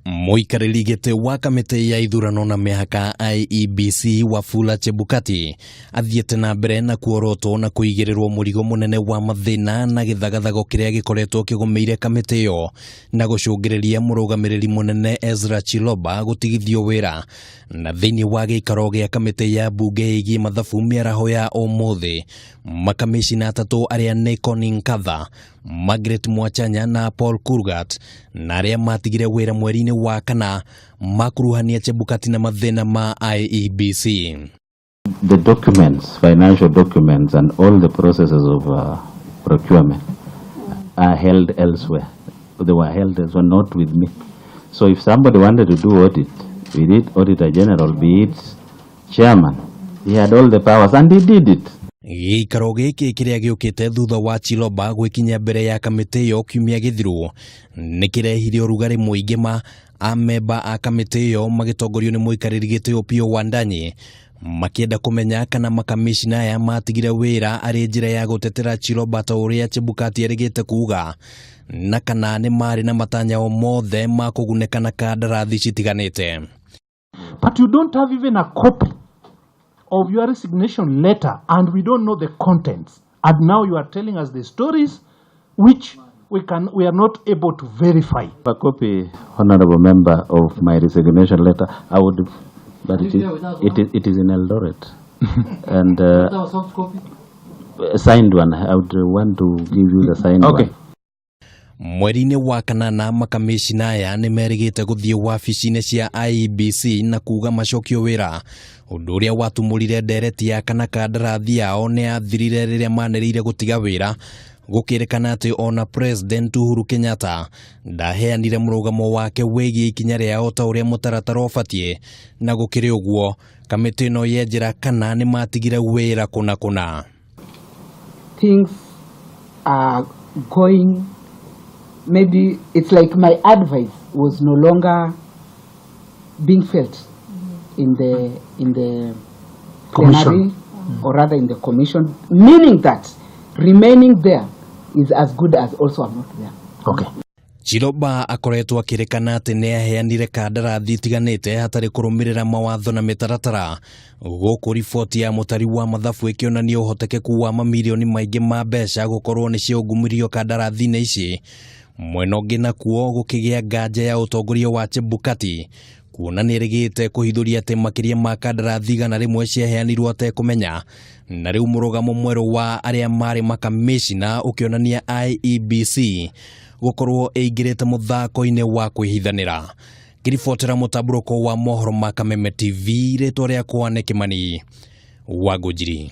Mũikarĩri gĩtĩ wa kamĩtĩ ya ithurano na mĩhaka IEBC Wafula Chebukati athiĩte na mbere na kuorotwo na kũigĩrĩrwo mũrigo mũnene wa mathĩna na gĩthagathago kĩrĩa gĩkoretwo kĩgũmĩire kamĩtĩ ĩyo na gũcũngĩrĩria mũrũgamĩrĩri mũnene Ezra Chiloba gũtigithio wĩra. Na thĩinĩ wa gĩikaro gĩa kamĩtĩ ya mbunge ĩgiĩ mathabu mĩaraho ya ũmũthĩ, makamĩcina atatũ arĩa nĩ Connie Nkatha, Margaret Mwachanya na Paul Kurgat na arĩa matigire wĩra mweri-inĩ wa kana makuruhania Chebukati na mathĩna ma IEBC. The documents, financial documents and all the processes of procurement are held elsewhere. They were held elsewhere, not with me. So if somebody wanted to do audit, be it Auditor General, be it chairman, he had all the powers and he did it. Gĩikaro gĩkĩ kĩrĩa gĩũkĩte thutha wa Chiloba gwĩkinyia mbere ya kamĩtĩ ĩyo kiumia gĩthiru nĩ kĩrehire ũrugarĩ mũingĩ ma amemba a kamĩtĩ ĩyo magĩtongorio nĩ mũikarĩri gĩtĩ Opiyo Wandanyi makĩenda kũmenya kana makamĩcina aya matigire wĩra arĩ njĩra ya gũtetera Chiloba ta ũrĩa Chebukati erĩgĩte kuga na kana nĩ marĩ na matanya o mothe ma kũgunĩka na kandarathi citiganĩte. But you don't have even a copy of your resignation letter, and we don't know the contents. And now you are telling us the stories which we are not able to verify. A copy, honorable member, of my resignation letter, I would, but it is in Eldoret. And signed one, I would want to give you the signed one. Mweri-inĩ wa kanana makamĩcina aya nĩ merĩgĩte gũthiĩ wabici-inĩ cia IEBC na kuga macokio wĩra, ũndũ ũrĩa watumũrire ndereti ya kana kandarathi yao nĩ yathirire rĩrĩa manĩrĩire gũtiga wĩra, gũkĩrĩkana atĩ ona President Uhuru Kenyatta ndaheanire mũrũgamo wake wĩgiĩ ikinya rĩao ta ũrĩa mũtaratara ũbatiĩ. Na gũkĩrĩ ũguo, kamĩtĩ ĩno yenjera kana nĩ matigire wĩra kũna kũna. Things are going, maybe it's like my advice was no longer being felt in the Commission. Plenary, or rather in the commission, meaning that remaining there is as good as also I'm not there. Chiloba akoretwo akĩrĩkana atĩ nĩ aheanire kandarathi itiganĩte hatarĩ kũrũmĩrĩra mawatho na mĩtaratara, gũkũ riboti ya mũtari wa mathabu ĩkĩonania ũhotekeku wa mamirioni maingĩ ma mbeca gũkorwo nĩ ciaungumĩrio kandarathi-inĩ ici. Mwena ũngĩ nakuo gũkĩgĩa nganja ya ũtongoria wa Chebukati kuona nĩ ĩrĩgĩte kũhithũria atĩ makĩria ma kandarathi 100 ciaheanirwo atekũmenya, na rĩu mũrũgamo mwerũ wa arĩa marĩ makamĩcina ũkĩonania IEBC gũkorwo ĩingĩrĩte mũthako-inĩ wa kwĩhithanĩra. Ngĩribotera mũtambũrũko wa mohoro ma Kameme TV, rĩtwa rĩakwa nĩ Kĩmani Wangũnjiri.